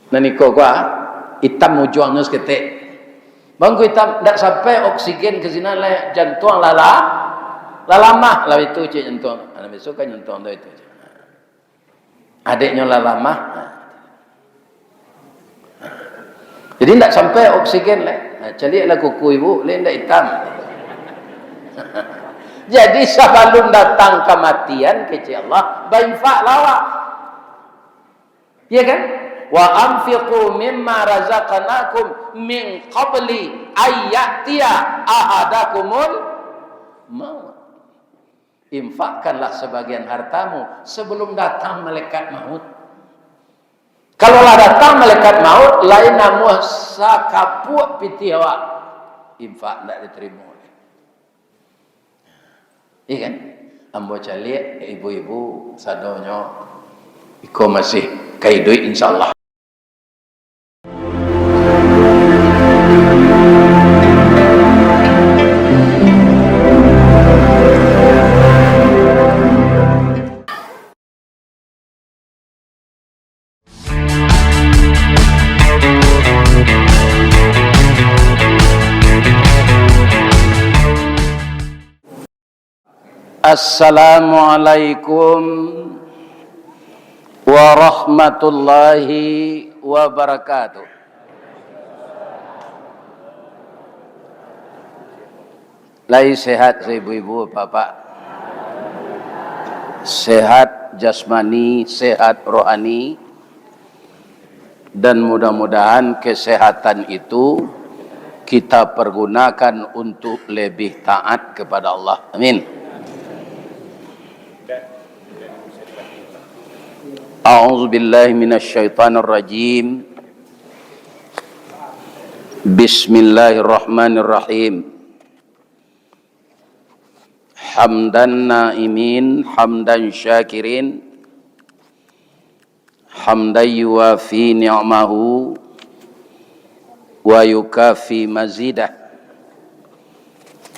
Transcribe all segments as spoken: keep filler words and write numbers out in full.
Nan iko ko, ah, itam ujuangnyo saketek. Bangku itam, ndak sampai oksigen ka sinan lai, jantuang lah, lah, lah lamah lah itu, cek jantuang. Nah, biaso kan jantuang tu itu. Adeknyo lah lamah. Jadi ndak sampai oksigen lai. Nah, caliaklah kuku ibu, lai ndak itam. Jadi sabalun datang kamatian, kecek Allah, bainfaklah awak. Iya kan? "Wa anfiqu mimma razaqnakum min qabli ay ya'tiya ahadakumul maut." Infakkanlah sebagian hartamu sebelum datang malaikat maut. Kalau lah datang malaikat maut, lain namuah sakapuak pitih awak, infak ndak diterimo. Iya kan? Ambo caliak, ibu-ibu sadonyo, iko masih ka iduik, insyaallah. Assalamualaikum warahmatullahi wabarakatuh. Lai sehat ibu-ibu, bapak? Sehat jasmani, sehat rohani, dan mudah-mudahan kesehatan itu kita pergunakan untuk lebih taat kepada Allah. Amin. A'udzubillahi minasyaitonirrajim. Bismillahirrahmanirrahim. Hamdan na'imin, hamdan syakirin, hamdan yuwafi ni'mahu wa yukafi mazidah.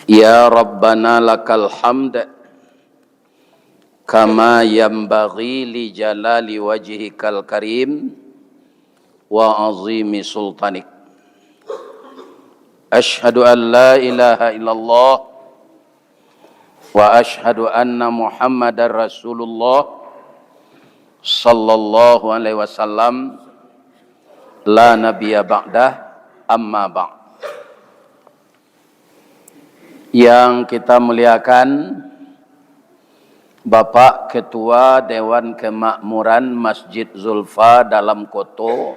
Ya Rabbana lakal hamd, kama yanbaghi li jalali wajhikal karim wa azimi sultanik. Asyhadu an la ilaha illallah wa asyhadu anna Muhammadar Rasulullah sallallahu alaihi wasallam, la nabiyya ba'dah, amma ba'd. Yang kita muliakan, Bapak Ketua Dewan Kemakmuran Masjid Zulfa Dalam Koto,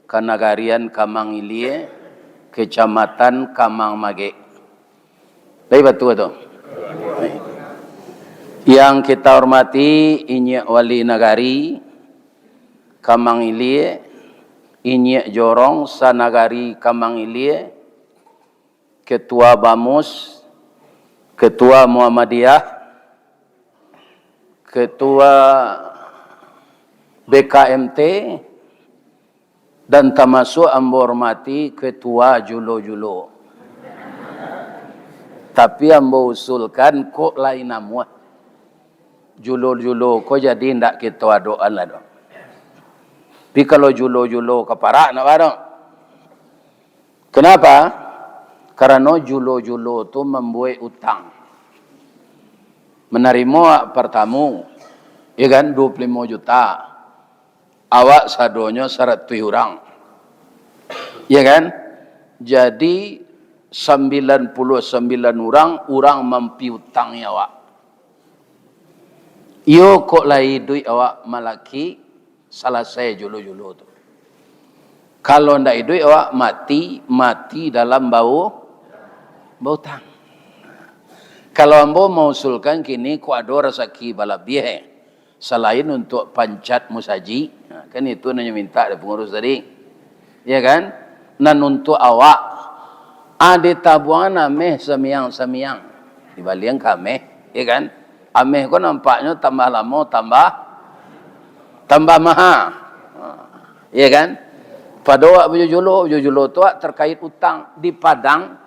Kanagarian Kamang Ilie, Kecamatan Kamang Magek. Lai batua tu? Yang kita hormati Inyiak Wali Nagari Kamang Ilie, Inyiak Jorong Sanagari Kamang Ilie, Ketua Bamus, Ketua Muhammadiyah, Ketua B K M T, dan tamasuak ambo hormati Ketua Julo-Julo. Tapi ambo usulkan kok lain namuah. Julo-julo ko jadi ndak kito adokan lah doh. Tapi kalau julo-julo ka parak nak barang. Kenapa? Karano julo-julo tu mambuek utang. Manarimo awak partamu, ya kan, dua puluh limo juta. Awak sadonyo saratuih urang. Ya kan? Jadi, sambilan puluh sambilan urang, urang mampiutangi awak. Iyo kok lai iduik awak malaki, salasai julo-julo tu. Kalau ndak iduik awak mati, mati dalam bau, bautang. Kalau ambo mausulkan kini, kok ado rasaki balabiah, eh, salain untuak pancat musajik, nah, kan itu nan nyo mintak dari pangurus tadi. Ya kan? Nan untuak awak, ah, ditabuangan ameh samiang-samiang. Dibalian ka ameh, ya kan? Ameh ko nampaknyo tambah lamo, tambah, tambah maha. Ya kan? Pado awak bajulo-julo, bajulo-julo tu awak terkait utang. Di Padang,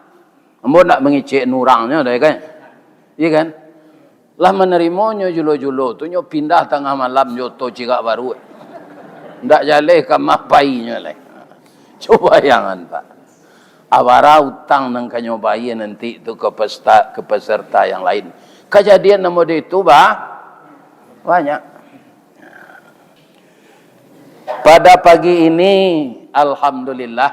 ambo ndak mangecek urangnyo doh, ya kan? Ya kan? Lah manarimonyo julo-julo tu, nyo pindah tangah malam jo oto cirak baru. Ndak jaleh ka mah painyo lai. Cubo bayangan, Pak. Abara utang nan ka nyo bayia nanti tu ka pesta-, ka peserta yang lain. Kajadian nan model itu, bah, banyak. Pada pagi ini, alhamdulillah,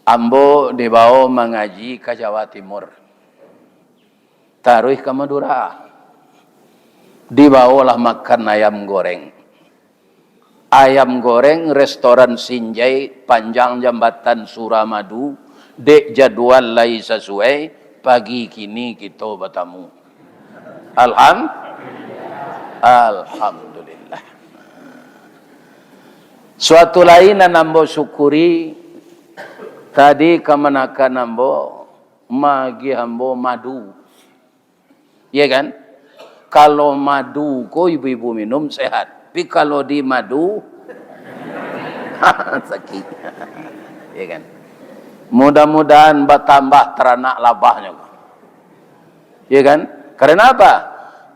ambo dibawo mangaji ka Jawa Timur. Taruih ka Madura. Dibawolah makan ayam goreng. Ayam goreng restoran Sinjai, panjang jambatan Suramadu, dek jadual lai sasuai, pagi kini kito batamu. Alham-, Alhamdulillah. Suatu lai nan ambo syukuri, tadi kamanakan ambo, magiah ambo madu. Iya kan? Kalau madu ko ibu-ibu minum sehat. Tapi kalau di madu, sakit. Iya kan? Mudah-mudahan batambah taranak labahnyo. Iya kan? Karena apa?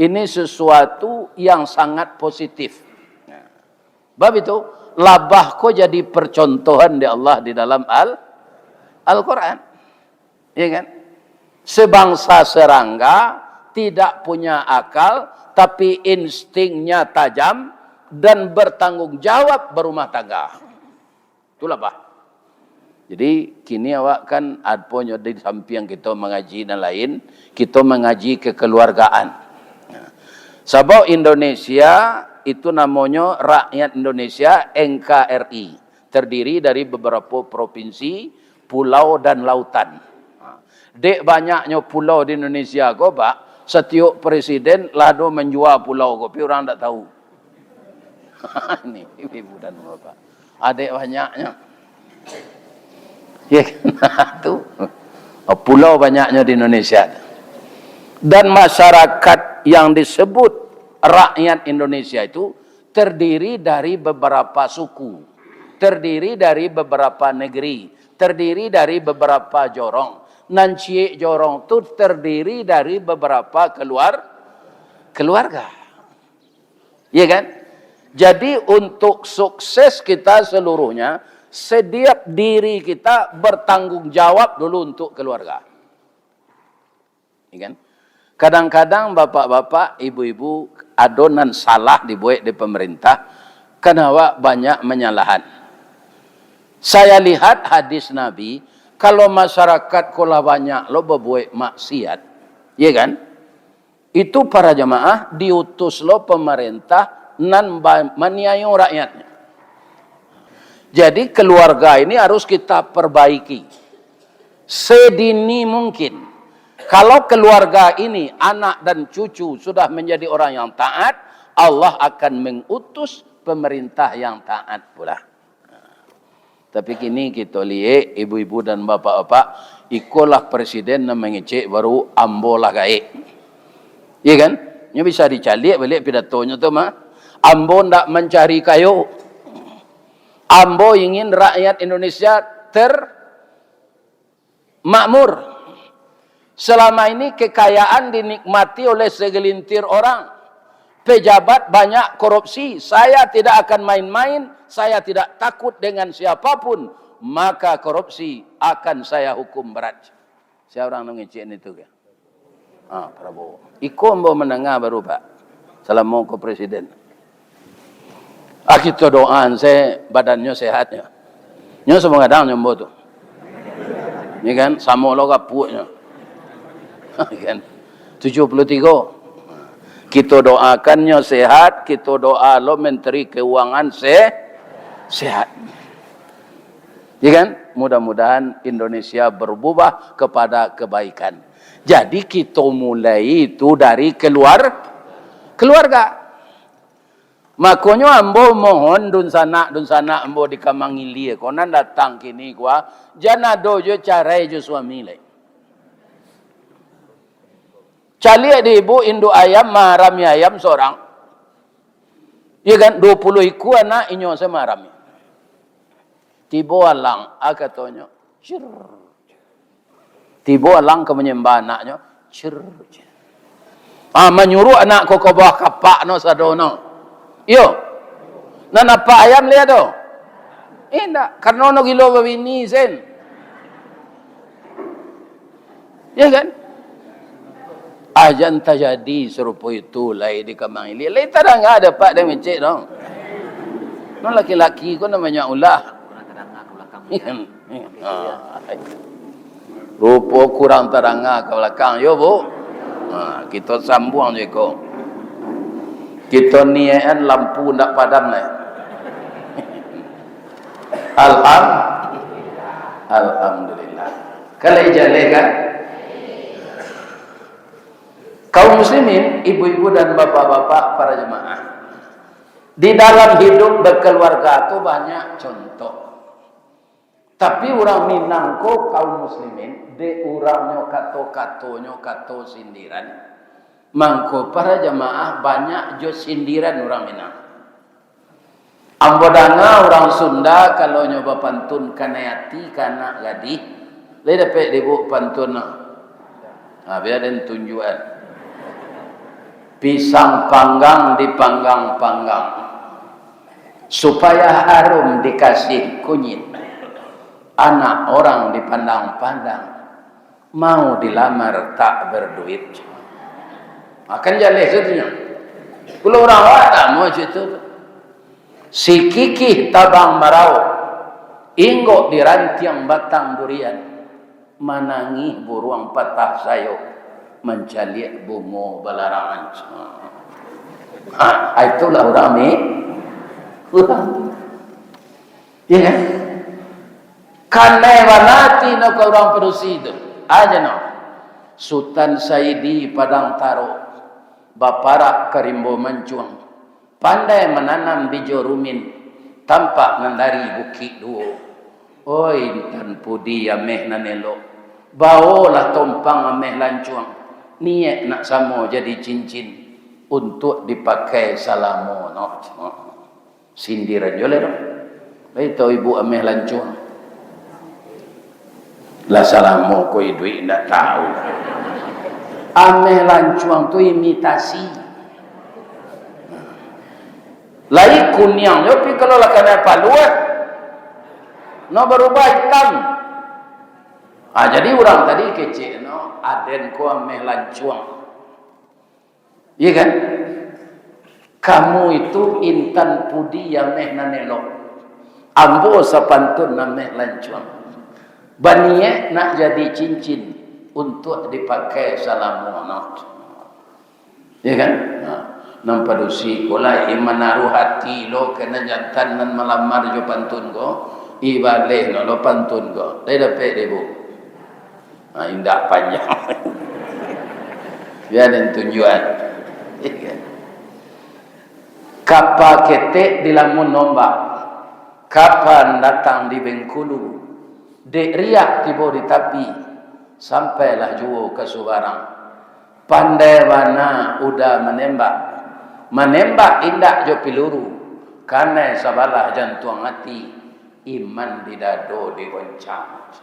Ini sesuatu yang sangat positif. Nah, bab itu, labah ko jadi percontohan di Allah di dalam Al-, Al-Quran. Iya kan? Sebangsa serangga, tidak punya akal, tapi instingnya tajam dan bertanggung jawab berumah tangga. Itulah, bah. Jadi, kini awak kan, aponyo di sampiang kito mangaji nan lain, kito mangaji kekeluargaan. Sabab Indonesia itu namonyo rakyat Indonesia, N K R I, terdiri dari beberapa provinsi, pulau, dan lautan. Dek banyaknyo pulau di Indonesia ko, Pak, satiok presiden lah do manjua pulau ko, tapi urang ndak tahu. Ini ibu dan bapak. Adek banyaknyo. Ya kan? Tu. Pulau banyaknyo di Indonesia. Dan masyarakat yang disebut rakyat Indonesia itu terdiri dari beberapa suku, terdiri dari beberapa negeri, terdiri dari beberapa jorong. Nan ciek jorong tu terdiri dari beberapa keluar-, keluarga. Iya kan? Jadi, untuk sukses kita seluruhnya, setiap diri kita bertanggung jawab dulu untuk keluarga. Iya kan? Kadang-kadang bapak-bapak, ibu-ibu, ado nan salah dibuek di pemerintah, kan awak banyak manyalahan. Saya lihat hadis Nabi, kalau masyarakat ko lah banyak lo babuek maksiat, iya kan? Itu para jamaah diutus lo pemerintah nan ba-, maniayo rakyatnya. Jadi, keluarga ini harus kita perbaiki sedini mungkin. Kalau keluarga ini, anak dan cucu sudah menjadi orang yang taat, Allah akan mengutus pemerintah yang taat pula. Tapi kini kito liek, ibu-ibu dan bapak-bapak, ikolah presiden nan mangecek baru, ambo lah gaek. Iya kan? Nyo bisa dicaliak baliak pidatonyo tu mah. Ambo ndak mancari kayo. Ambo ingin rakyat Indonesia ter-, makmur. Selama ini kekayaan dinikmati oleh segelintir orang. Pejabat banyak korupsi. Saya tidak akan main-main, saya tidak takut dengan siapapun. Maka korupsi akan saya hukum berat. Sia urang nan ngecek itu ka? Ah, Prabowo. Iko ambo mandanga baru, Pak. Salamo ko presiden. Ah, kito doaan se badannyo sehat nyo. Nyo samo gadang nyo ambo tu. Ni kan, samo lo gapuaknyo. Kan? Tujuh puluh tiga. Kito doakan nyo sehat, kito doa lo Menteri Keuangan se-, sehat. Ya kan? Mudah-mudahan Indonesia berubah kepada kebaikan. Jadi, kito mulai itu dari keluar-, keluarga. Makonyo ambo mohon dunsanak-dunsanak ambo di Kamang Ilia ko nan datang kini ko, jan ado jo carai jo suami lai. Caliak di ibu induk ayam, maarami ayam sorang. Iya kan, duo puluah ikua anak inyo se maarami. Tibo alang, ah, katonyo, cir. Tibo alang ka manyambah anaknyo, cir, cir. Ah, manyuruah anak ko ka bawah kapak no sado no. Iyo. Nan apak ayam lai ado? Indak, karano no gilo babini sen. Ya kan? Ajan tajadi sarupo itu lai di Kamang Ilia. Lai tadanga dek apak dek mecek dong. No laki-laki ko namonyo ulah. Rupo kurang tadanga ka balakang, yo, Bu? Ha, kito sambuang jo iko. Kito niakan lampu ndak padam lai. Alham-, Alhamdulillah. Kalau jaleh kan? Kaum muslimin, ibu-ibu dan bapak-bapak, para jemaah. Di dalam hidup berkeluarga tu banyak contoh. Tapi urang Minang ko, kaum muslimin, dek urangnyo kato-katonyo kato sindiran, mangko para jamaah banyak jo sindiran urang Minang. Ambo danga urang Sunda, kalau nyo bapantun kanai ati ka anak gadih, lai dapek dibuk pantun no. Ha, bia den tunjuakan. Pisang panggang dipanggang-panggang. Supaya harum dikasih kunyit, anak orang dipandang-pandang, mau dilamar tak berduit. Akan jaleh satunyo. Kalau urang awak tak mau situ tu. Sikikih tabang marau, inggok di rantiang batang durian. Manangih buruang patah sayok, mancaliak bungo balarangan. Ha, itulah urang ni. Urang. Ya kan? Kanai bana ati no ka urang padusi tu. Aja no. Sutan Saidi Padang Taro, baparak ka rimbo mancuang. Pandai mananam bijo rumin, tampak nan dari Bukik Duo. Oi, intan pudi ameh nan elok, bawolah tompang ameh lancuang, niaik nak samo jadi cincin, untuak dipakai salamo no. Sindiran jo lai tu. Lai tau ibu ameh lancuang. Lah salamo ko iduik ndak tau. Ameh lancuang tu imitasi. Lai kuniang jo, tapi kalau lah kanai paluah, no barubah itam. Ah, jadi urang tadi kecek no, aden ko ameh lancuang. Iya kan? Kamu itu intan pudi ameh nan elok. Ambo sapantun ameh lancuang. Baniaik nak jadi cincin untuak dipakai salamo no. Iya kan? Nah, nan padusi ko lai manaruah ati lo ka nan jantan nan malamar jo pantun ko, ibaleh no lo pantun ko. Lai dapek dek ibu. Ha, indak panjang. Bia den tunjuakan. Kapa ketek dilamun ombak, kapa datang di Bengkulu, dek riak tibo di tapi, sampailah juo ka subarang. Pandai bana uda manembak, manembak indak jo piluru, kanai sabalah jantuang ati, iman di dado digoncang.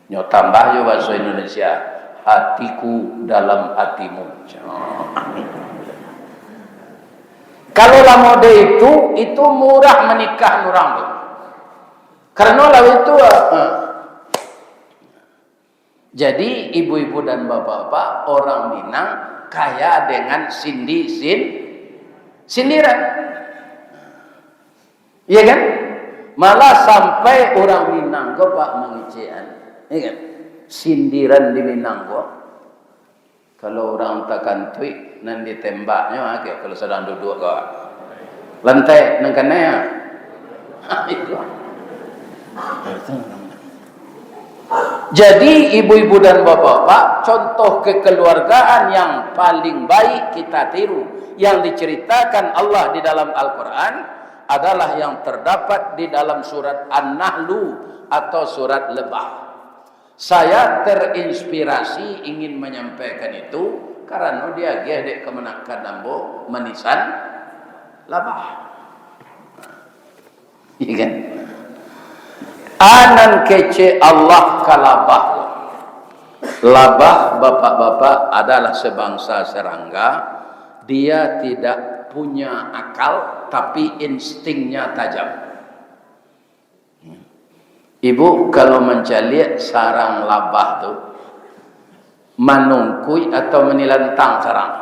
Nyo tambah jo bahaso Indonesia, hatiku dalam hatimu. Kalau lah model itu, itu murah manikah urang tu. Karano lah itu, ah, jadi ibu-ibu dan bapak-bapak, orang Minang kaya dengan sindi-, sin-, sindiran. Iya kan? Malah sampai urang Minang ko, Pak, mangecekan. Iya kan? Sindiran di Minang ko. Kalau urang takantuik, nan ditembaknyo, ah, kayak kalau sadang duduak ko. Lantai, nan kanai, ah. Itu. Jadi, ibu-ibu dan bapak-bapak, contoh kekeluargaan yang paling baik kita tiru, yang diceritakan Allah di dalam Al-Quran, adalah yang terdapat di dalam surat An-Nahlu atau surat Lebah. Saya terinspirasi ingin menyampaikan itu karena diagiah dek kamanakan ambo manisan labah. Iya kan? Anan kecek Allah ka labah. Labah, bapak-bapak, adalah sebangsa serangga. Dia tidak punya akal, tapi instingnya tajam. Ibu kalau mancaliak sarang labah tu, manungkuik atau manilantang sarang?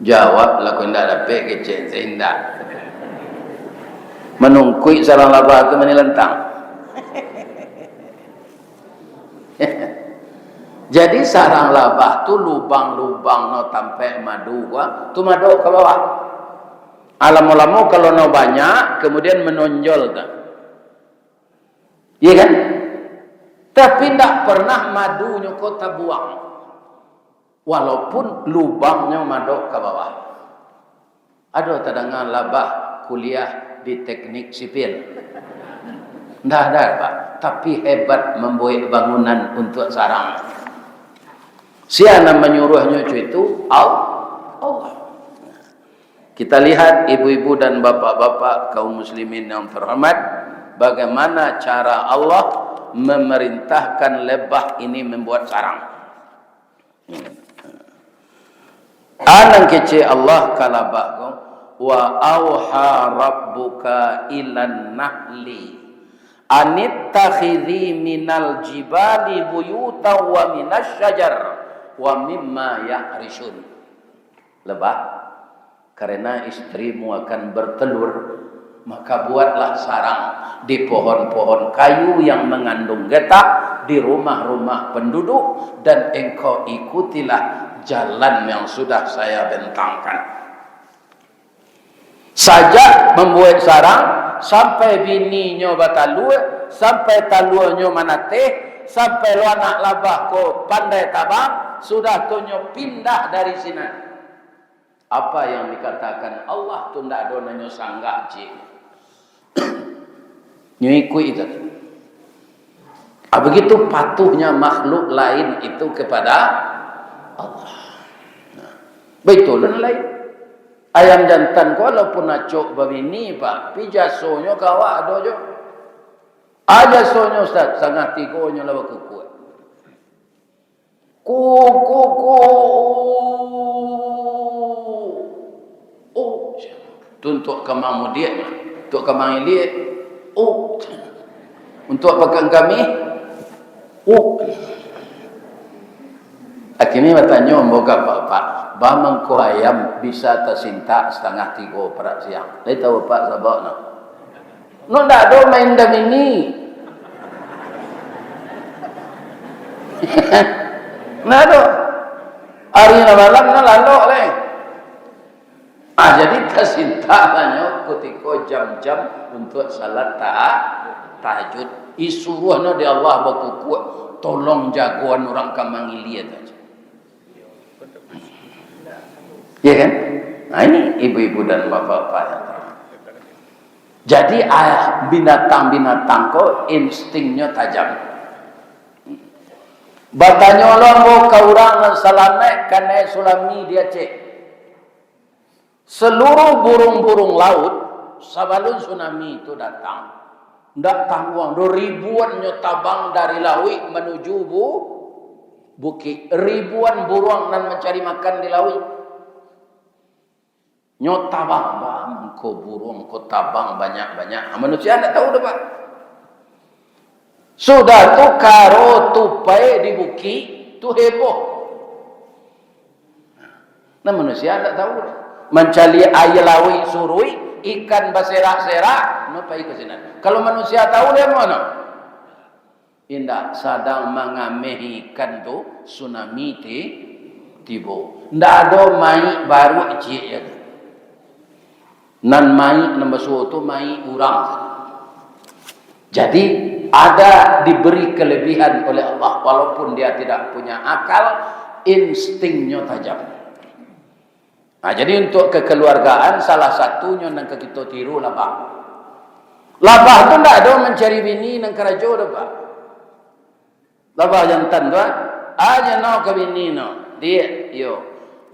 Jawab lah, kok indak dapek kecek, indak. Manungkuik sarang labah tu manilantang. Jadi sarang labah tu lubang-lubang no tampek madu, ah, tu madok ka bawah. Alamo-lamo kalau no banyak, kemudian menonjol tu. Iya kan? Tapi ndak pernah madunyo ko tabuang. Walaupun lubangnyo madok ka bawah. Ado tadanga labah kuliah di teknik sipil? Ndak ada, Pak. Tapi hebat mambuek bangunan untuak sarang. Sia nan manyuruahnyo co itu? Al-, Allah. Kita lihat, ibu-ibu dan bapak-bapak, kaum muslimin yang terhormat, bagaimana cara Allah memerintahkan lebah ini membuat sarang. A nan kecek Allah ka labah ko, "Wa auha rabbuka ilan nahli anittakhidzi minal jibali buyutan wa minasy syajar wa mimma ya'risyun." Lebah, karena istrimu akan bertelur, maka buatlah sarang di pohon-pohon kayu yang mengandung getah, di rumah-rumah penduduk, dan engkau ikutilah jalan yang sudah Saya bentangkan. Sajak mambuek sarang, sampai bininyo batalua, sampai taluanyo manateh, sampai lo anak labah ko pandai tabang, sudah tu nyo pindah dari sinan. Apa yang dikatakan Allah tu ndak ado nan nyo sanggah, cik. Nyo ikuik itu. Ah, begitu patuhnya makhluk lain itu kepada Allah. Nah, baitulah nan lain. Ayam jantan ko walaupun acok babini, Pak, pi jasonyo ka awak ado jo. Ah, jasonyo, Ustaz, satangah tigonyo lah bakukuak. Ku, ku, ku. Oh, tu untuak kamang mudiak, untuak kamang iliak. Oh, untuak pakan kami. Oh. Akhirnyo batanyo ambo ka apak-apak, "Ba mangko ayam bisa tasintak satangah tigo parak siang?" Lai tahu apak sababnyo? No ndak ado main damini. Ndak ado. Ari nan malam no lalok lai. Ah, jadi tasintak hanyo kutiko jam-jam untuak salat ta-, tahajud. Isuruah no di Allah bakukuak, tolong jagoan urang ka mangilia tu. Ya kan? Nah, ini ibu-ibu dan bapak-bapak yang terhormat. Jadi, ah, binatang-binatang ko instingnyo tajam. Batanyo lo ambo ka urang nan salamaik kanai tsunami di Aceh. Seluruh burung-burung laut, sabalun tsunami tu datang, ndak tangguang doh, ribuannyo tabang dari lauik manuju bu-, bukik. Ribuan buruang nan mancari makan di lauik. Nyo tabang, ba mangko buruang ko tabang banyak-banyak. Manusia ndak tahu doh, Pak. Sudah tu, karo tupai di bukik tu heboh. Nah, manusia ndak tahu doh. Mancaliak aia lauik suruik, ikan baserak-serak, no pai ka sinan. Kalau manusia tahu, dari ma? Indak, sadang mangameh ikan tu, tsunami ti-, tibo. Ndak ado maik baruak ciek tu. Nan maik nan basuo tu maik urang. Jadi, ada diberi kelebihan oleh Allah, walaupun dia tidak punya akal, instingnyo tajam. Nah, jadi untuak kekeluargaan, salah satunyo nan ka kito tiru labah. Labah tu ndak ado mancari bini nan karajo doh, Pak. Labah jantan tu, ah, aja no ka bini no. Diak, iyo.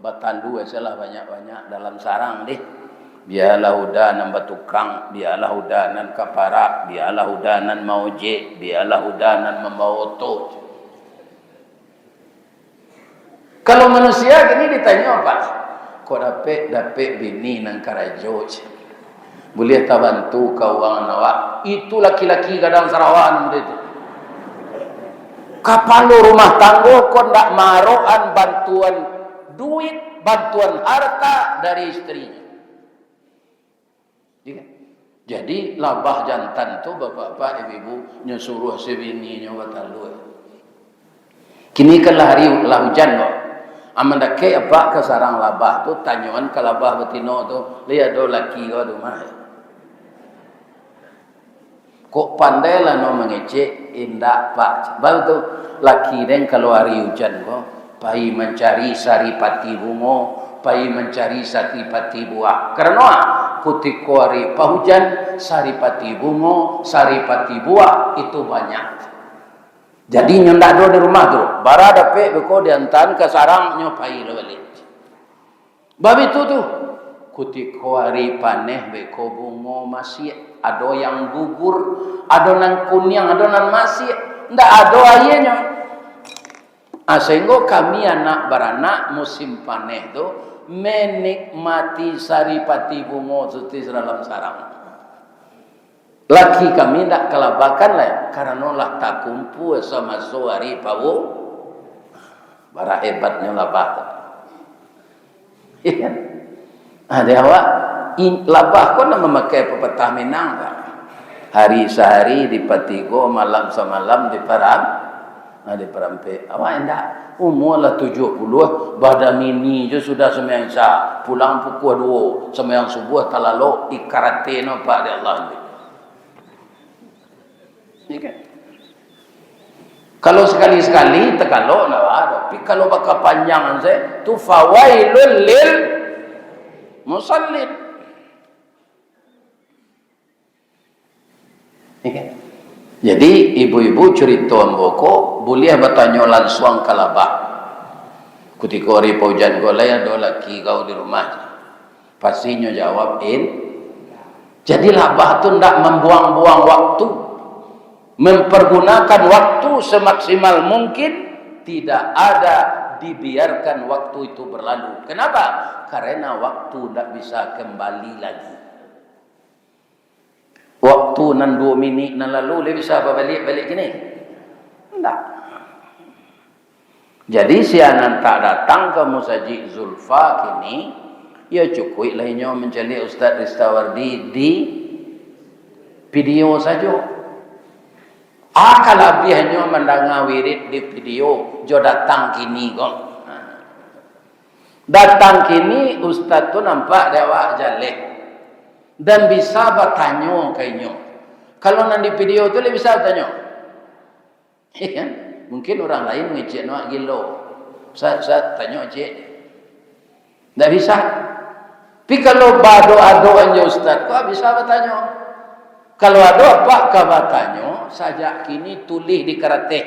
Batalua sajolah banyak-banyak dalam sarang deh. Bialah uda nan batukang, bialah uda nan ka parak, bialah uda nan maojek, bialah uda nan mambawa oto. Kalau manusia kini ditanyo, "Pak, kok dapek, dapek bini nan karajo, cik? Buliah tabantu ka uangan awak?" Itu laki-laki gadang sarawa nan model tu. Kapalo rumah tanggo ko ndak maarokan bantuan duit, bantuan harta dari istrinyo. Iya kan? Jadi, labah jantan tu, bapak-bapak, ibu-ibu, nyo suruah si bininyo batalua. Kini kan lah hari, lah ujan ko. Amun dakek apak ka sarang labah tu, tanyoan ka labah batino tu, "Lai ado laki ko di rumah?" Kok pandai lah no mangecek, "Indak, Pak." Baru tu, laki den kalau hari ujan ko, pai mancari saripati bungo, pai mancari saripati buah. Karano ah, kutiko hari pahujan, saripati bungo, saripati buah itu banyak. Jadi, nyo ndak ado di rumah tu. Bara dapek beko diantaan ka sarang, nyo pai lo baliak. Babitu tu, kutiko ari paneh beko bungo masiak, ado yang gugur, ado nan kuniang, ado nan masiak, ndak ado aianyo. Ah, sahinggo kami anak baranak musim paneh tu menikmati saripati bungo tu di dalam sarang. Laki kami ndak kalabakan lai, karano lah takumpua samaso ari pawu. Bara hebatnyo labah tu. Iya kan? Ah, di awak, i-, labah ko nak mamakai papatah Minang, Pak. Hari sahari dipatigo, malam samalam diparam-, ah, diparampek. Awak indak. Umua lah tujuah puluah, badan mini jo sudah sumbayang Isya. Pulang pukua duo, sumbayang subuah talalok, ikarate no, Pak, di Allah. Iya kan? Kalau sakali-sakali, tagalok ndak baa doh. Tapi kalau bakapanjangan sajo, tu fawailul lil musallin. Iya kan? Jadi, ibu-ibu, curito ambo ko, buliah batanyo lansuang ka labah. Kutiko ari paujan ko, "Lai ado laki kau di rumah?" Pasti nyo jawab, "In." Jadi, labah tu ndak mambuang-buang waktu, mempergunakan waktu semaksimal mungkin, tidak ada dibiarkan waktu itu berlalu. Kenapa? Karena waktu ndak bisa kembali lagi. Waktu nan duo minik nan lalu, lai bisa babaliak baliak kini? Indak. Jadi, sia nan tak datang ka Musajik Zulfa kini, yo cukuik lah inyo mancaliak Ustaz Ristawardi di video sajo. Ah, kalabiahnyo mandanga wirid di video, jo datang kini ko. Datang kini, ustaz tu nampak di awak jaleh. Dan bisa batanyo ka inyo. Kalau nan di video tu, lai bisa batanyo. Iya kan? Mungkin urang lain mangecek awak gilo. "Ustaz, Ustaz, tanyo cek." Ndak bisa. Tapi kalau badoa-doa jo ustaz ko, bisa batanyo. Kalau ado apak ka batanyo, sajak kini tulih di karateh.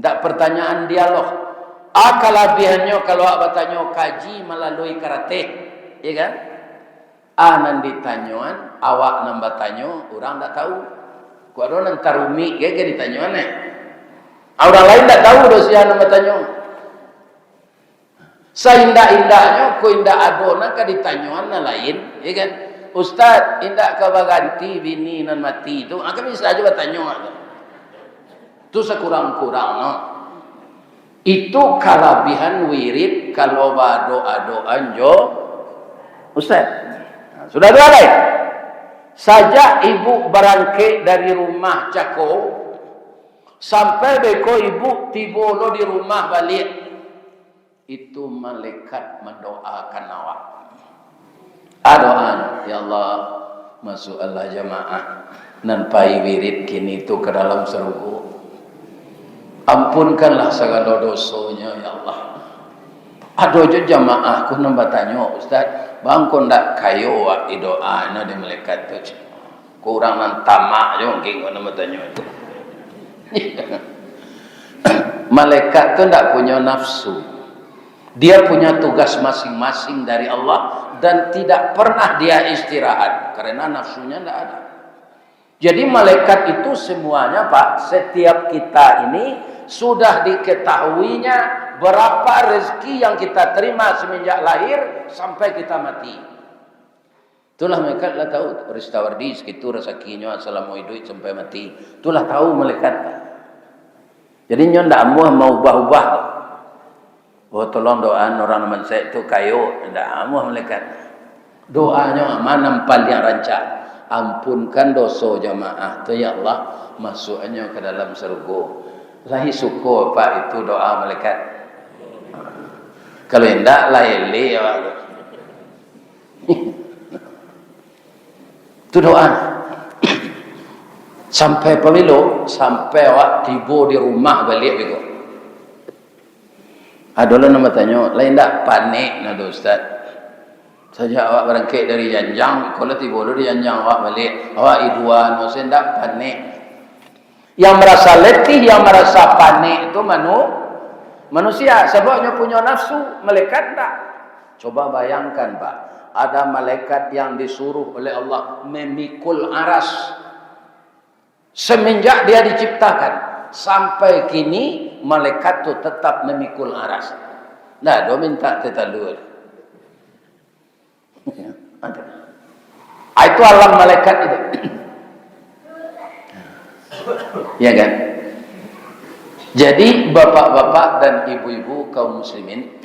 Ndak pertanyaan dialog. Ah, kalabiahannyo kalau awak batanyo kaji malalui karateh, iya kan? Ah, nan ditanyoan, awak nan batanyo, urang ndak tahu. Kok ado nan tarumik ge, ge ditanyoan, eh? Ah, urang lain ndak tahu doh sia nan batanyo. Saindak-indaknyo, kok indak ado nan ka ditanyoan nan lain, ya kan? "Ustaz, indak ka baganti bini nan mati tu?" Ah, kan bisa aja batanyo tu. Tu sakurang-kurang, no. Itu kalabihan wirid kalau badoa-doa jo ustaz. Nah, sudah dua lai. Sajak ibu barangkek dari rumah cako, sampai beko ibu tibo lo di rumah baliak. Itu malaikat mandoakan awak. A doa, "Ya Allah, masuakkanlah jamaah nan pai wirid kini tu ka dalam sarugo. Ampunkanlah sagalo dosonyo, ya Allah." Ado jo jamaah ko nan batanyo, "Ustaz, baa ko ndak kayo awak didoa no dek malaikat tu?" Ko urang nan tamak jo mungkin ko nan batanyo tu. Malaikat tu ndak punyo nafsu. Dia punya tugas masing-masing dari Allah dan tidak pernah dia istirahat karena nafsunya ndak ada. Jadi malaikat itu semuanya, Pak, setiap kita ini sudah diketahuinya Berapa rezeki yang kita terima semenjak lahir sampai kita mati. Itulah malaikat lah tahu, rista wardi sakitu rasakinyo salamo iduik sampai mati. Itulah tahu malaikat. Jadi nyo ndak amuah maubah-ubah. Oh, tolong doaan urang nan mansek tu kayo. Ndak amuah malaikat. Doanyo ma nan paliang rancak. Ampunkan doso jamaah tu, ya Allah, masuaknyo ka dalam sarugo. Lai suko, Pak, itu doa malaikat. Kalau indak, lah elek awak tu. Itu doa. Sampai pabilo? Sampai awak tibo di rumah baliak beko. Ado lah nan batanyo, "Lai indak panek nah tu, Ustaz? Sajak awak barangkek dari janjang, ko lah tibo lo di janjang awak baliak. Awak iduan, maksudnyo indak panek?" Yang marasa letih, yang marasa panek tu manu-, manusia, sabab nyo punyo nafsu, malaikat ndak. Coba bayangkan, Pak, ada malaikat yang disuruh oleh Allah memikul aras. Semenjak dia diciptakan, sampai kini malaikat tu tetap memikul aras. Ndak ado minta teh talua. Ya, ada. Ah, itu alam malaikat itu. Ya kan? Jadi, bapak-bapak dan ibu-ibu kaum muslimin,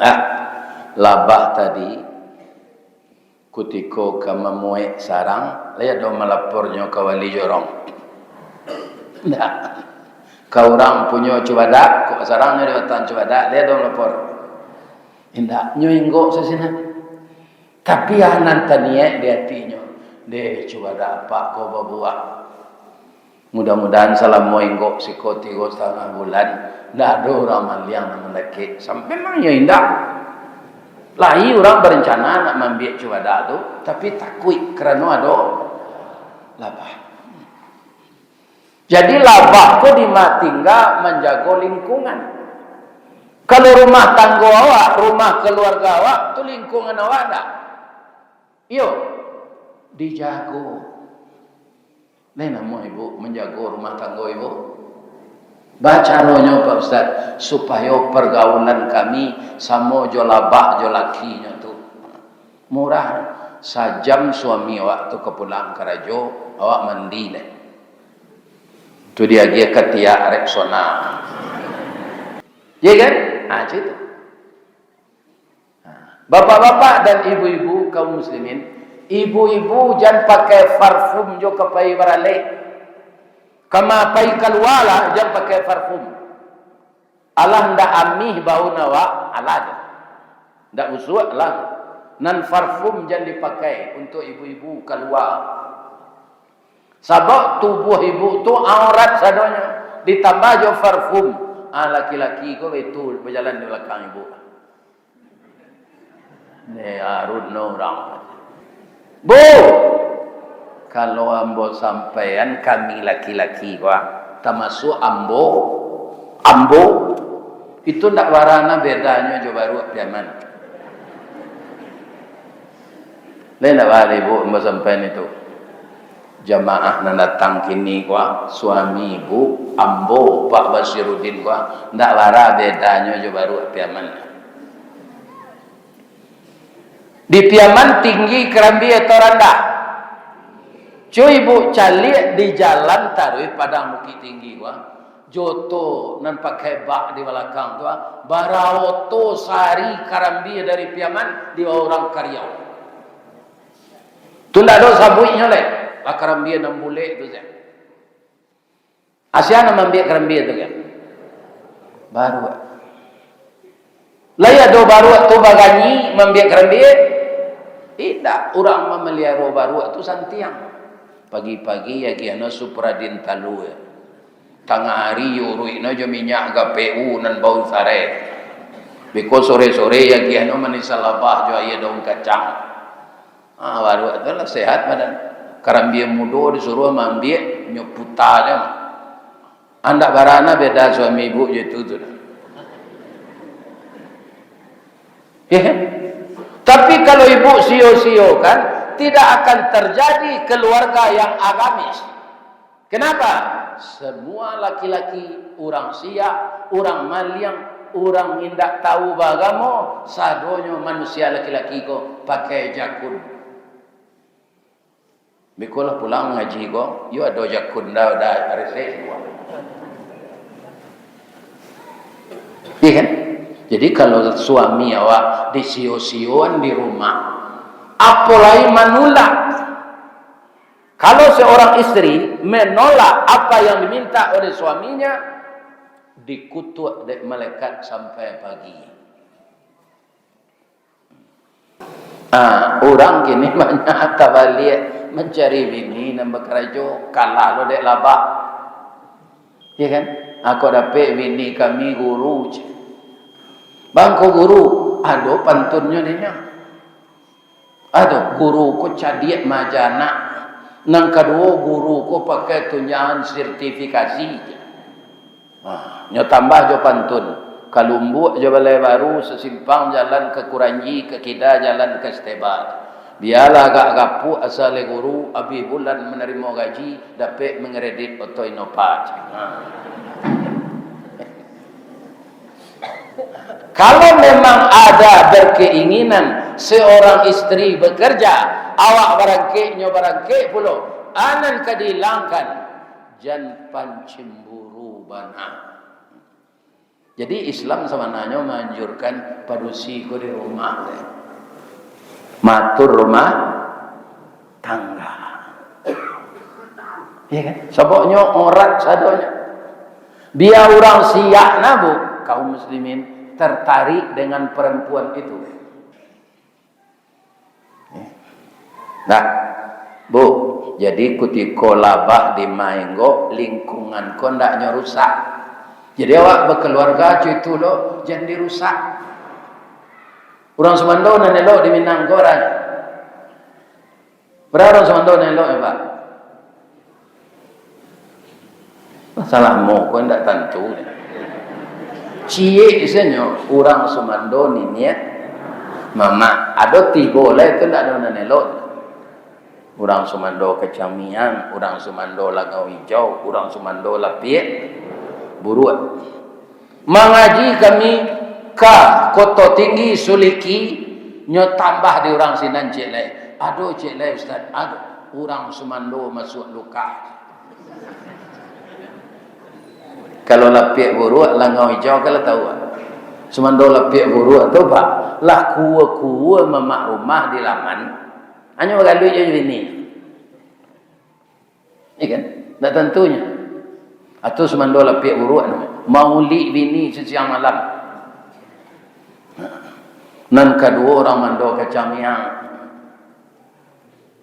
ah, labah tadi, kutiko ka mamuek sarang, lai ado malapornyo ka wali jorong? Ndak. Ka urang punyo cubadak, kok sarangnyo di batang cubadak, lai ado malapor? Indak, nyo inggok sasinan. Tapi, ah, nan taniek di atinyo, "Deh, cubadak apak ko babuah. Mudah-mudahan salamo inggok siko tigo satangah bulan, ndak ado urang maliang nan mandakek." Sampai memang nyo indak. Lai urang barencana nak maambiak cubadak tu, tapi takuik karano ado labah. Jadi, labah ko dima tingga manjago lingkungan. Kalau rumah tanggo awak, rumah kaluarga awak, tu lingkungan awak ndak? Iyo, dijago. Lai namuah ibu manjago rumah tanggo ibu? Bacaronyo, Pak Ustaz, supayo pergaulan kami samo jo labah jo lakinyo tu. Murah. Sajam suami awak tu ka pulang karajo, awak mandi lai. Tu diagiah katiak Rexona. Ya kan? Ah, cak itu. Nah, bapak-bapak dan ibu-ibu kaum muslimin, ibu-ibu jan pakai parfum jo ka pai baralek. Ka ma pai kalua lah, jan pakai parfum. Alah ndak amih bau awak, alah tu. Ndak busuak, alah. Nan parfum jan dipakai untuak ibu-ibu kalua. Sabab tubuah ibu tu aurat sadonyo, ditambah jo parfum. Ah, laki-laki ko itu bajalan di balakang ibu. Ni arun no urang. Bu, kalau ambo sampaian, kami laki-laki ko, tamasuak ambo, ambo, itu ndak bara na bedanyo jo baruak Piaman. Lai ndak bara, Bu, ambo sampaian itu. Jamaah nan datang kini ko, suami ibu, ambo, Pak Basiruddin ko, ndak bara bedanyo jo baruak Piaman. Di Piaman tinggi karambia atau randah? Cubo ibu caliak di jalan taruih Padang Bukittinggi ko, jo oto nan pakai bak di balakang tu, bara oto sari karambia dari Piaman dibawa urang ka Riau. Tu ndak ado sabuiknyo lai, lah karambia nan bulek tu sajo. Sia nan maambiak karambia tu kan? Baruak. Lai ado baruak tu baganyi maambiak karambia? Indak, urang mamaliaro baruak tu santiang. Pagi-pagi agiahno Supradin talua. Tangah ari uruikno jo minyak G P U nan bau sarai. Beko sore-sore agiahno manisan labah jo aia daun kacang. Ah, baruak tu lah sehat badan. Karambia mudo disuruah maambiak, nyo puta se. Ndak bara na beda suami ibu jo itu tu. Ya kan? Tapi kalau ibu sio-siokan, tidak akan terjadi keluarga yang agamis. Kenapa? Semua laki-laki, urang siak, urang maliang, Urang indak tahu baagamo, sadonyo manusia laki-laki ko pakai jakun. Bikolah pulang ngaji ko, yo ado jakun dah, dah reseh semua. Iya kan? Jadi kalau suami awak disio-sioan di rumah, apo lai manulak. Kalau seorang istri menolak apa yang diminta oleh suaminya, dikutuk dek malaikat sampai pagi. Ah, urang kini banyak tabaliak mancari bini nan bakarajo, kalah lo dek labah. Iya kan? Ako dapek bini kami guru, cek. Bang ko guru, ado pantunnyo dinyo. Ado, guru ko cadiak maaja anak. Nan kaduo, guru ko pakai tunjangan sertifikasi. Ha, nyo tambah jo pantun. Ka Lumbuk jo Balai Baru, sasimpang jalan ka Kuranji, ka kida jalan ka Stebat. Bialah agak gapuak asa lai guru, abih bulan manarimo gaji, dapek mangredit oto Innova. Ha. Kalau memang ada berkeinginan seorang istri bekerja, awak barangkek, nyo barangkek pulo, a nan ka dihilangkan, jan pancemburu bana. Jadi, Islam sabananyo maanjurkan padusi ko di rumah, maatur rumah tangga. Iya kan? Sababnyo orat sadonyo. Bia urang siak nah, Bu, kaum muslimin tertarik dengan perempuan itu. Nah, Bu, jadi kutiko labah di Maenggo, lingkungan ko ndaknyo rusak. Jadi awak bakaluarga co itu lo, jan dirusak. Urang sumando nan elok di Minang ko, Ran? Bara urang sumando nan elok, yo, Pak? Masalah mo ko indak tantu. Ciek sajo urang sumando niniak mamak. Ado tigo lai tu indak ado nan elok. Urang sumando kacang miang, urang sumando langau ijau, urang sumando lapiak buruak. Mangaji kami ka Koto Tinggi, Suliki, nyo tambah di urang sinan ciek lai. Ado ciek lai, Ustaz? Ado. Urang sumando masuak lukah. Kalau lapiak buruak, langau ijau, kalau tahu, ah. Sumando lapiak buruak tu, Pak, lah kuo-kuo mamak rumah di laman, hanyo bagaluik jo bini. Iya kan? Ndak tantunyo. Atau sumando lapiak buruak, maulik bini sasiang malam. Nan kaduo, urang mando kacang miang.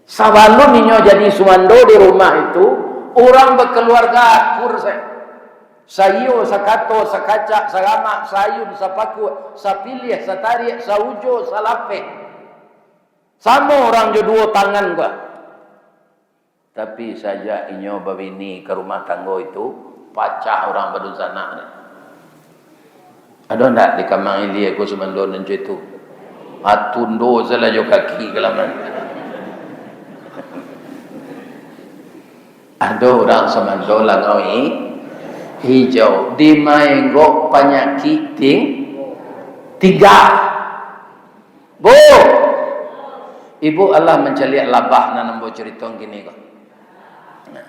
Sabalun inyo jadi sumando di rumah itu, urang bakaluarga akur sajo. Saiyo, sakato, sakacak, saramak, saayun, sapakuak, sapiliah, satariak, saujo, salapeh. Samo urang jo duo tangan ko. Tapi sajak inyo babini ka rumah tanggo itu, pacah urang badunsanak. Ado ndak di Kamang Ilia ko sumando nan co itu? Atundo salah jo kaki ka laman. Ado urang sumando langau i-, ijau, di Maenggo panyakik ting-, tingga. Bu, ibu alah mancaliak labah nan ambo carito kini ko? Nah,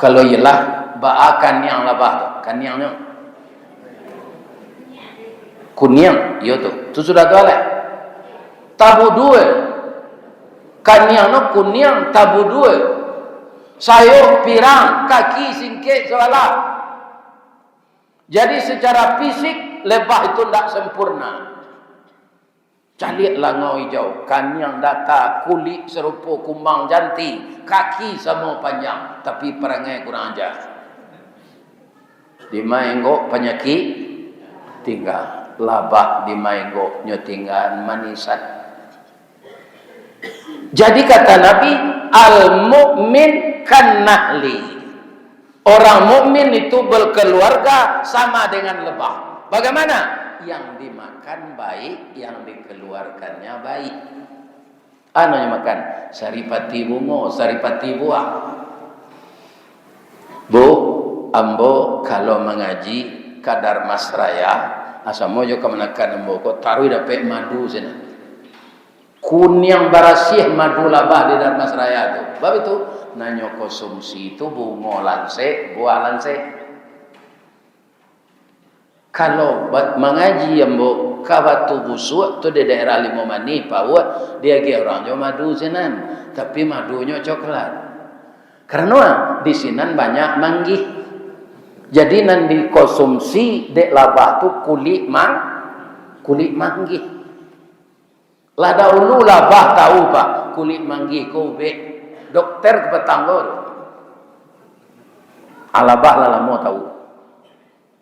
kalau iyolah, baa kaniang labah tu? Kaniangnyo kuniang, iyo tu. Tu sudah tu alai. Tabudua. Kaniangnyo kuniang, tabudua. Sayok pirang, kaki singkek sabalah. Jadi, secara fisik, lebah itu ndak sempurna. Caliak langau ijau, kaniang data, kulik sarupo kumbang janti, kaki samo panjang, tapi parangai kurang aja. Di Maenggo panyakik tingga, labah di Maenggo nyo tingga manisan. Jadi kata Nabi, "Al-mu'min kan nahli." Orang mukmin itu berkeluarga sama dengan lebah. Bagaimana? Yang dimakan baik, yang dikeluarkannya baik. Anu yang makan, saripati bungo, saripati buah. Bu, ambo kalau mangaji ka Darmasraya, Ah, samo jo kamanakan ambo ko, taruih dapek madu sinan. Kuniang barasiah madu labah di Dharmasraya tu. Bab itu, nan nyo konsumsi tu bungo lansek, buah lansek. Kalau ba-, mangaji ambo ka Batu Busuak tu di daerah Limau Manih, Pauah, diagiah urang jo madu sinan, tapi madunyo coklat. Karano di sinan banyak manggih. Jadi nan dikonsumsi dek labah tu kulik mang-, kulik manggih. Lah dahulu labah tahu, Pak, kulik manggih ko ubek. Dokter ka patang ko tu. Ah, labah lah lamo tahu.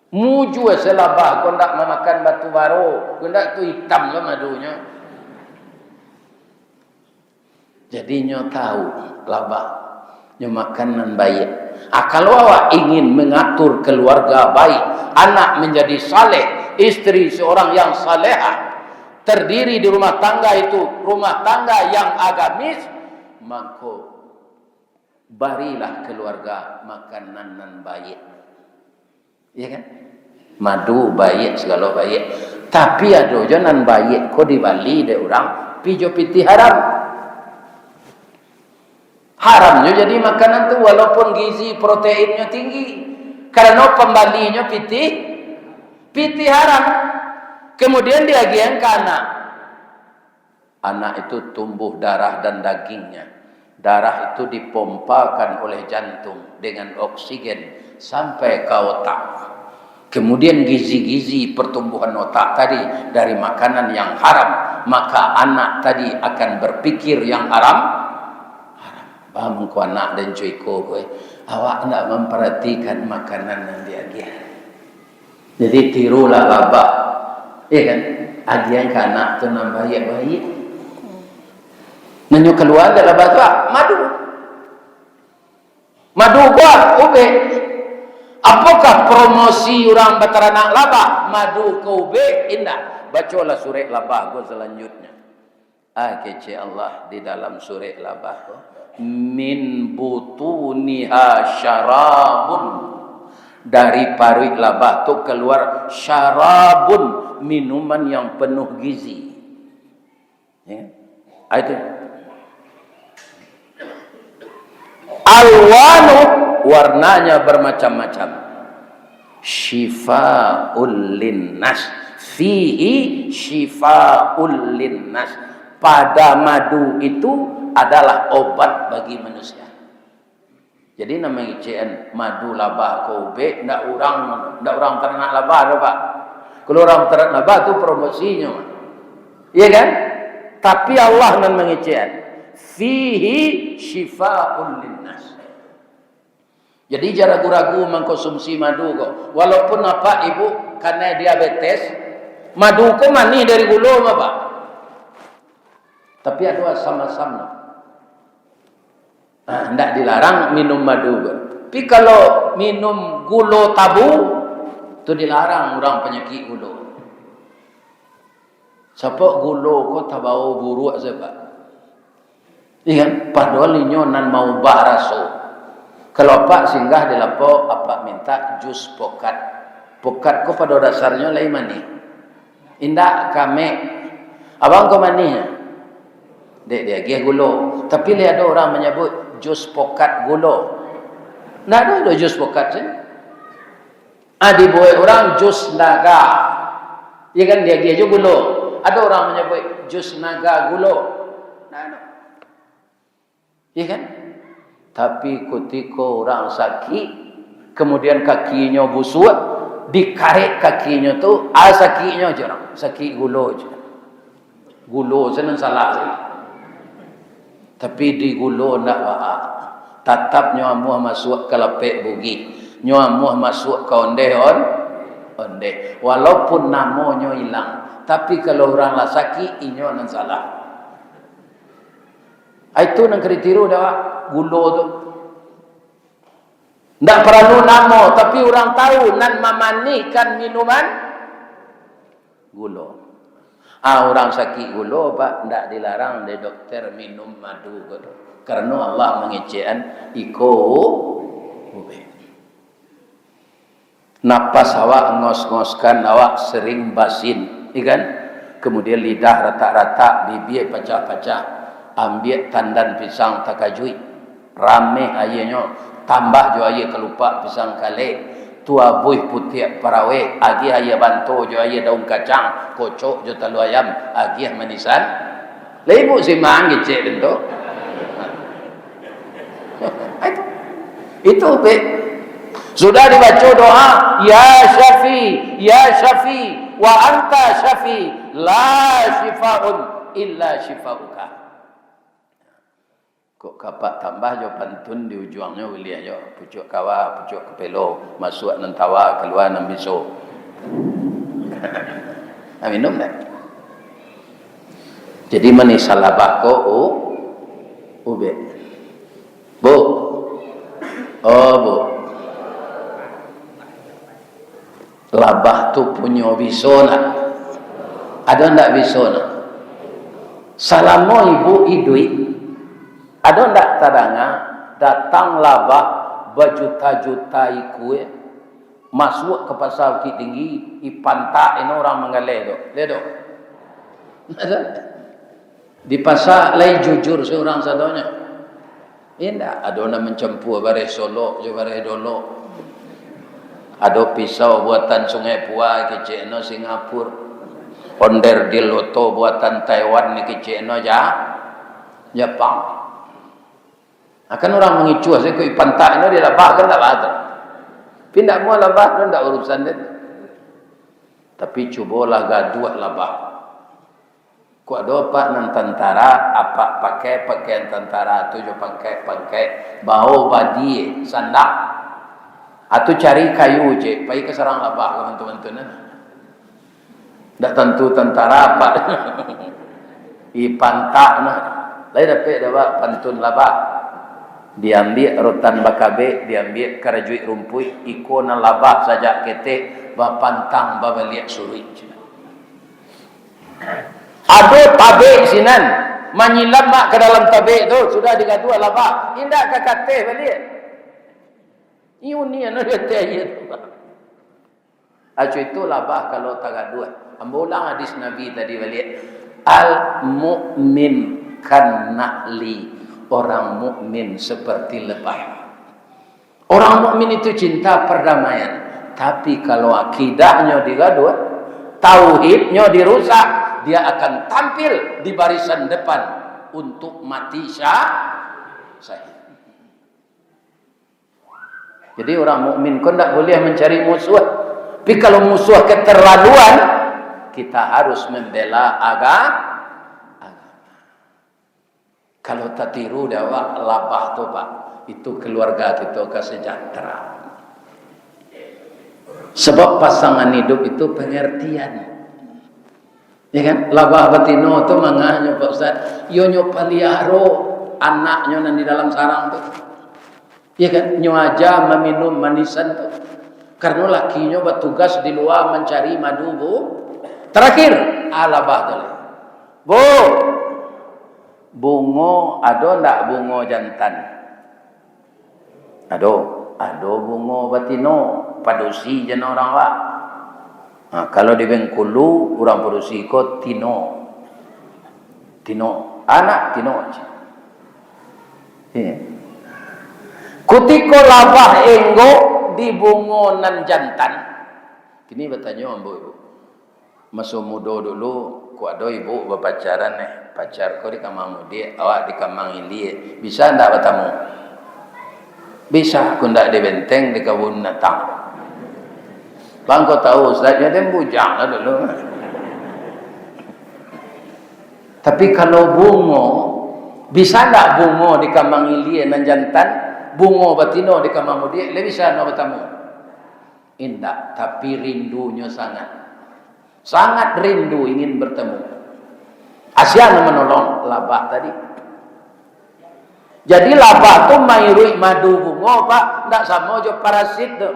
Mujua se labah ko ndak mamakan batu baro, ko ndak tu itam lo madunyo. Jadi nyo tahu labah, nyo makan nan baiak. Ah, kalau awak ingin mengatur keluarga baik, anak menjadi saleh, istri seorang yang salehah, terdiri di rumah tangga itu, rumah tangga yang agamis, mangko barilah keluarga makanan nan baiak. Iya kan? Madu baiak, sagalo baiak. Tapi ado jo nan baiak ko dibali dek urang, pi jo pitih haram. Haramnyo jadi makanan tu, walaupun gizi proteinnyo tinggi. Karano pambalinyo pitih, pitih haram. Kemudian diagiahan ka anak. Anak itu tumbuh darah dan dagingnya. Darah itu dipompakan oleh jantung dengan oksigen sampai ka otak. Kemudian gizi-gizi pertumbuhan otak tadi dari makanan yang haram, maka anak tadi akan berpikir yang haram. Haram. Bah, mangko anak den cuiko ko, eh. Awak ndak memperhatikan makanan yang diagiah. Jadi, tirulah labah. Iya kan? Agiahan ka anak tu nan baiak-baiak. Nan nyo kalua dek labah tu, ah, madu. Madu ko, ah, ubek. Apokah promosi urang bataranak labah? Madu ko ubek? Indak. Bacolah surek labah ko salanjutnyo. Ah, kecek Allah di dalam surek labah tu, "Min butuniha syarabun." Dari paruik labah tu kaluar syarabun, minuman yang penuh gizi. Ya. Ah, itu. Alwanu, warnanya bermacam-macam. Syifaul linnas. Fihi syifaul linnas. Pada madu itu adalah obat bagi manusia. Jadi, nan mangecekan madu labah ko ubek, ndak urang, ndak urang taranak labah doh, Pak. Kalau urang taranak labah tu promosinyo. Iya kan? Tapi Allah nan mangecekan. Fihi syifaul linnas. Jadi, jan ragu-ragu mangkonsumsi madu ko. Walaupun apak ibu kanai diabetes, madu ko manih dari gulo mah, Pak. Tapi ado asam-asamnyo. Ah, ndak dilarang minum madu ko. Tapi kalau minum gulo tabu, tu dilarang urang panyakik gulo. Sabab gulo ko tabao buruak sajo, Pak. Iya kan? Padahal inyo nan maubah raso. Kalau apak singgah di lapau, apak mintak jus pokat. Pokat ko pado dasarnyo lai manih. Indak, kamek. Abang ko manih? Dek diagiah gulo. Tapi lai ado urang manyabuik jus pokat gulo. Ndak ado doh jus pokat se. Ah, dibuek urang jus naga. Iya kan, diagiah juo gulo. Ado urang manyabuik jus naga gulo. Nah, nah. Iya kan? Tapi kutiko urang sakik, kemudian kakinyo busuak, dikarek kakinyo tu, ah, sakiknyo je urang, sakik gulo je. Gulo se nan salah se. Tapi di gulo ndak baa. Tatap nyo amuah masuak ka lapek bugih. Nyo amuah masuak ka ondeh on-, ondeh. Walaupun namonyo ilang, tapi kalau urang lah sakik, inyo nan salah. Itu nan ka ditiru dek awak, gulo tu. Ndak paralu namo, tapi urang tahu nan mamanihkan minuman gulo. Ah, urang sakik gulo, Pak, ndak dilarang dek dokter minum madu ko. Karano Allah mangecekan iko ubek. Napas awak ngos-ngoskan, awak sering basin, ya kan? Kemudian lidah ratak-ratak, bibia pacah-pacah, ambiak tandan pisang takajuik, rameh aianyo, tambah jo aia kalupak pisang kalek, tuabuih putiak parawek, agiah aia banto jo aia daun kacang, kocok jo talua ayam, agiah manisan. Lah ibu simang kecek den tu. Itu. Itu be. Sudah dibaco doa, "Ya Syafi, ya Syafi, wa anta Syafi, la syifaun illa syifauka." Kok kapak tambah jo pantun di ujuangnyo buliah jo. Pucuak kawa, pucuak kapelo, masuak nan tawa, kalua nan biso. Ah, minum dah. Jadi manih salabah ko u-, ubek. Bu. Oh, Bu. Labah tu punyo biso nak? Ado ndak biso nak? Salamo ibu iduik, ado ndak tadanga datang labah bajuta-juta ikua, masuak ka Pasa Bukittinggi, ipantak ino urang manggaleh tu. Lihat tu. Di pasa lai jujur surang sadonyo? Indak. Ado nan mancampua bareh Solok jo bareh Dolok. Ado pisau buatan Sungai Pua, kecekno Singapura. Onderdil oto buatan Taiwan, kecekno Ja-, Japang. Akan urang mangicuah sajo, ipantak ino dilabah kan ndak baa tu. Tapi ndak muah labah tu, ndak urusan den. Tapi cubolah gaduah labah. Kok ado apak nan tantara, apak pakai pakaian tantara tu jo pangkek-pangkek, bao badie, sandak. Atu cari kayu je, pai ka sarang labah ka mantun-mantun nah. Ndak tantu tantara apak. Ipantak nah. Lai dapek dek awak pantun labah. Diambiak rotan bakabek, diambiak karajuik rumpuik, iko nan labah sajak ketek, bapantang babaliak suruik. Ado tabek sinan, manyilam mak ka dalam tabek tu, sudah digaduah labah, indak ka kateh baliak. Iyo ni anu di ateh aia tu. Acu itu labah kalau tagaduah. Ambo ulang hadis Nabi tadi baliak. Al-mu'min kan na'li. Orang mukmin seperti lebah. Orang mukmin itu cinta perdamaian. Tapi kalau akidahnyo digaduah, tauhidnyo dirusak, dia akan tampil di barisan depan untuk mati sya-, syahid. Jadi, orang mukmin ko ndak buliah mancari musuah. Tapi kalau musuah keterlaluan, kita harus membela aga-, agama. Kalau tatiru dek awak labah tu, Pak, itu keluarga kito ka sejahtera. Sebab pasangan hidup itu pengertian. Ya kan? Labah batino tu mangahnyo, Pak Ustaz. Iyo nyo paliaro anaknyo nan di dalam sarang tu. Ya kan? Nyo aja maminum manisan tu. Karano lakinyo batugas di lua mancari madu, Bu. Terakhir, ah, labah tu lai. Bu, bungo, ado ndak bungo jantan? Ado, ado bungo batino, padusi jan urang awak. Ha, kalau di Bengkulu, urang padusi ko tino. Tino, anak tino. Iya. Kutiko labah enggok di bungo nan jantan. Kini batanyo ambo, Ibu. Maso mudo dulu, kok ado ibu bapacaran, eh, pacar ko di Kamang Mudiak, awak di Kamang Ilia, bisa ndak batamu? Bisa, kok ndak di Benteng, di kabun binatang. Bang, kau tahu, ustaz nyo den bujang lah dulu. Tapi kalau bungo, bisa ndak bungo di Kamang Ilia nan jantan, bungo batino di Kamang Mudiak, lai bisa ndak batamu? Indak, tapi rindunyo sangat. Sangat rindu ingin bertemu. Asia nan manolong, labah tadi. Jadi, labah tu mairuik madu bungo, Pak, ndak samo jo parasit tu.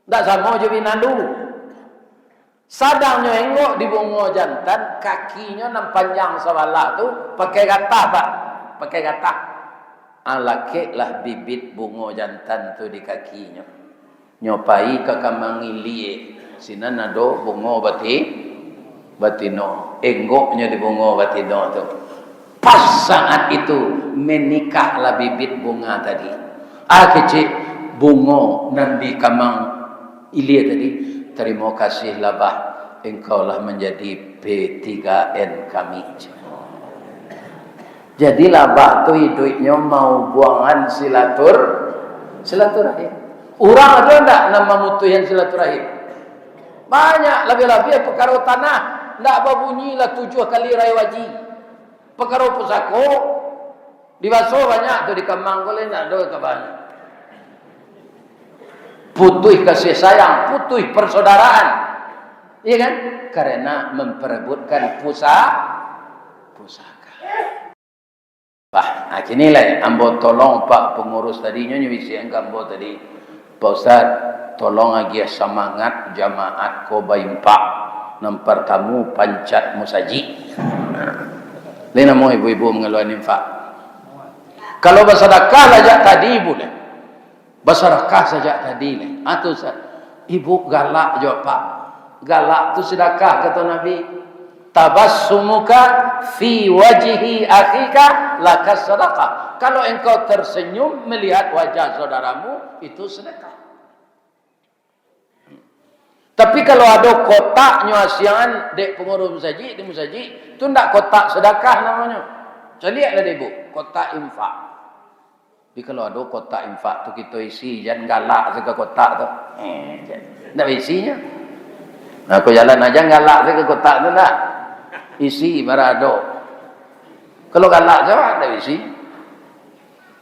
Ndak samo jo binalu. Sadang nyo enggok di bungo jantan, kakinyo nan panjang sabalah tu pakai gatah, Pak. Pakai gatah. Ah, lakeklah bibit bungo jantan tu di kakinyo. Nyo pai ka kamang ilie, sinan ado bungo bati-, batino, enggoknyo di bungo batino tu. Pas saat itu, menikahlah bibit bunga tadi. Ah, kecek bungo nan di kamang ilie tadi, "Tarimo kasih, Labah, engkau lah manjadi P tiga N kami." Jadi, Labah tu iduiknyo maubuangan silatur-, silaturahim. Urang ado ndak nan mamutuihan silaturahim? Banyak, labiah-labiah pakaro tanah, ndak babunyi lah tujuah kali rayo haji. Pakaro pusako, dibaso banyak tu, di kamang ko lai ndak ado kabanyo. Putuih kasih sayang, putuih persaudaraan. Iya kan? Karena memperebutkan pusa-, pusaka. Bah, ah, kini lai ambo tolong Pak Pangurus tadi, nyo, nyo bisiakan ka ambo tadi, "Pak Ustaz, tolong agiah samangat jamaat ko bainfak. Nan partamu, pancat musajik." Lai namuah ibu-ibu mangaluakan infak? Kalau basadakah lah jak tadi, buliah. Basadakah sajak tadi lai. Ah, tu sa-, ibu galak jo, Pak. Galak tu sadakah, kato Nabi. "Tabassumuka fi wajhi akhika laka sadakah." Kalau engkau tersenyum melihat wajah saudaramu, itu sedekah. Tapi kalau ado kotaknyo asiangan dek pangurus musajik di musajik, tu ndak kotak sadakah namonyo. Caliaklah dek ibu, kotak infak. Tapi kalau ado kotak infak tu, kito isi, jan galak se ka kotak tu. Eh, jan. Ndak baisinyo. Nah, ko jalan aja galak se ka kotak tu, ndak. Isi bara ado. Kalau galak se, ndak baisi.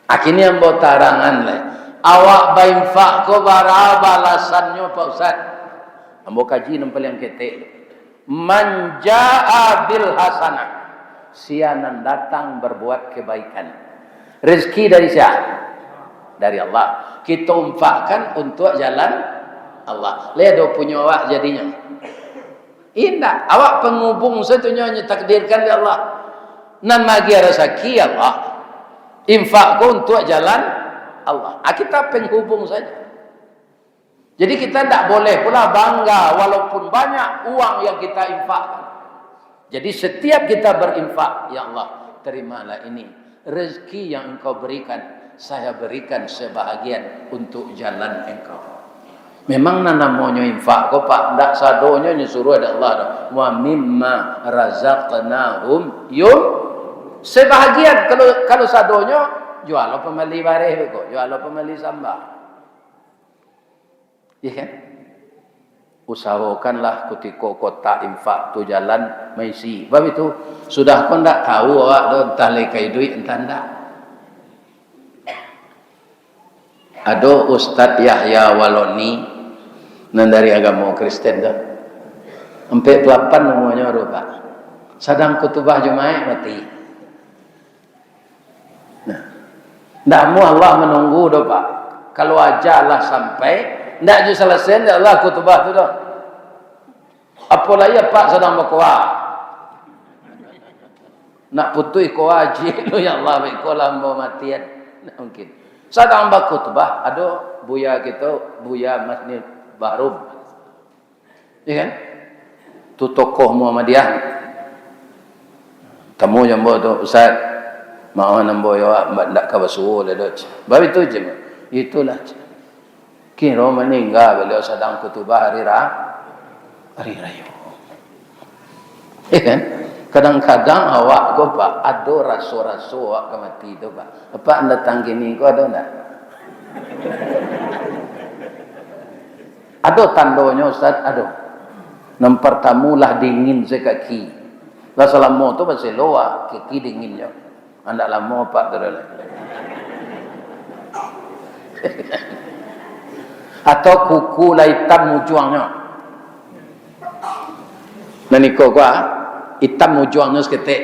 Ah, kini ambo tarangan lai. Awak bainfak ko bara balasannyo, Pak Ustaz? Ambo kaji nan paliang ketek. "Man jaa bil hasanah," sia nan datang berbuat kebaikan. Rezeki dari sia? Dari Allah. Kito infakkan untuak jalan Allah. Lai ado punyo awak jadinyo? Indak. Awak panghubung sajo, nyo takdirkan dek Allah. Nan maagiah rasaki Allah. Infak ko untuak jalan Allah. Ah, kita penghubung saja. Jadi, kita ndak boleh pula bangga walaupun banyak uang yang kita infakkan. Jadi, setiap kita berinfak, "Ya Allah, terimalah ini rezeki yang Engkau berikan, saya berikan sebahagian untuk jalan Engkau." Memang nan namonyo infak ko, Pak, ndak sadonyo nyo suruah dek Allah doh. "Wa mimma razaqnahum yun-," sebahagian. Kalau, kalau sadonyo, jualo pambali bareh ko, jualo pambali samba. Iya kan? Usahokanlah kutiko kotak infak tu jalan maisi. Sebab itu, sudah ko ndak tahu awak tu, antah lai ka iduik, antah ndak. Ado Ustaz Yahya Waloni, nan dari agamo Kristen tu. Ampek puluah lapan umuanyo tu, Pak. Sadang kutubah Jumaik, mati. Nah, ndak amuah Allah manunggu doh, Pak. Kalau ajal lah sampai, ndak jo salasai dek Allah kutubah tu doh. Apo lai apak sadang bakoa. Nak putuih koa ciek tu, "Ya Allah, baikolah ambo mati an." Ndak mungkin. Sadang bakutubah, ado buya kito, Buya Masni Bahrum. Iya kan? Tu tokoh Muhammadiyah. Tamu jo ambo tu, "Ustaz, maoh ambo yo, ambo ndak ka basuo lai doh." Baitu je. Itulah. Kiro maningga baliau sadang kutubah hari ra-, hari rayo. Iya kan? Kadang-kadang awak ko, Pak, ado raso-raso awak ka mati tu, Pak. Apak datang kini ko ado ndak? Ado tandonyo, Ustaz? Ado. Nan partamu lah dingin se kaki. Lah salamo tu baselo, ah, kaki dingin jo. Andak lamo apak tu dah. Atau kuku lah itam ujuangnyo. Nan iko ko, ah, itam ujuangnyo saketek.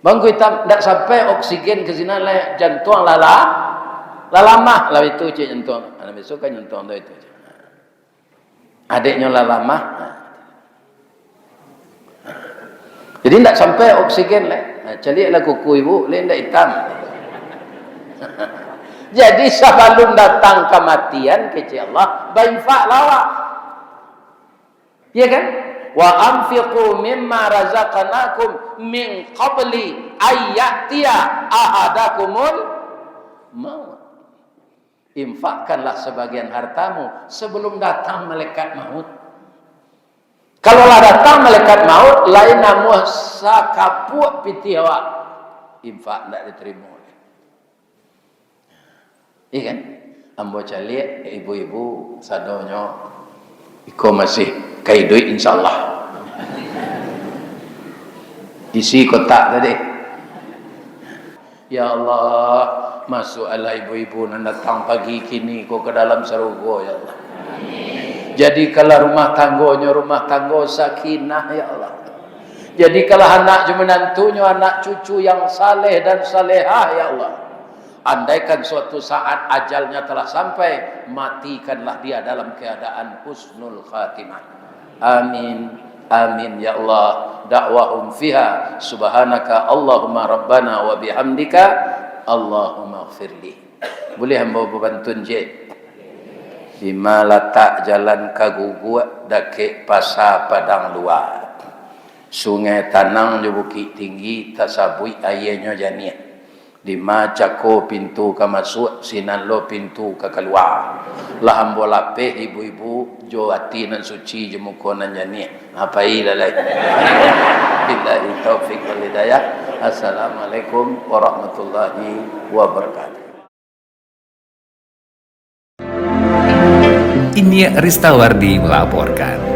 Bangku itam, ndak sampai oksigen ka sinan lai, jantuang lah la-, lah lamah lah itu cek jantuang. Anak besok kan jantuang tu itu cek. Adeknyo lah lamah. Jadi ndak sampai oksigen lai. Nah, caliaklah kuku ibu, lai ndak itam. Jadi, sabalun datang kamatian, kecek Allah, bainfaklah awak. Ya kan? "Wa anfiqu mimma razaqnakum min qabli ay ya'tiya ahadakumul maut." Infakkanlah sebagian hartamu sebelum datang malaikat maut. Kalau lah datang malaikat maut, lain namuah sakapuak pitih awak, infak ndak diterimo. Iya kan? Ambo caliak, ibu-ibu sadonyo, iko masih ka iduik, insyaallah. Isi kotak tadi. Ya Allah, masuaklah ibu-ibu nan datang pagi kini ko ka dalam sarugo, ya Allah. Jadikanlah rumah tanggonyo rumah tanggo sakinah, ya Allah. Jadikanlah anak jo minantunyo anak cucu yang saleh dan salehah, ya Allah. Andaikan suatu saat ajalnya telah sampai, matikanlah dia dalam keadaan husnul khatimah. Amin. Amin, ya Allah. Da'wahum fiha, subhanaka Allahumma rabbana wa bihamdika, Allahumma gfirli. Boleh ambo bapantun, cek? Dima latak jalan ka Guguak, dakek Pasa Padang Lua. Sungai Tanang jo Bukik Tinggi, tasabuik aianyo janiah. Dima cako pintu ka masuak, sinan lo pintu ka kalua. Lah ambo lapeh ibu-ibu, jo ati nan suci, jo muko nan janiah. Ha, pailah lai. Billahi taufik wal hidayah. Assalamualaikum warahmatullahi wabarakatuh. Iniak Ristawardi melaporkan.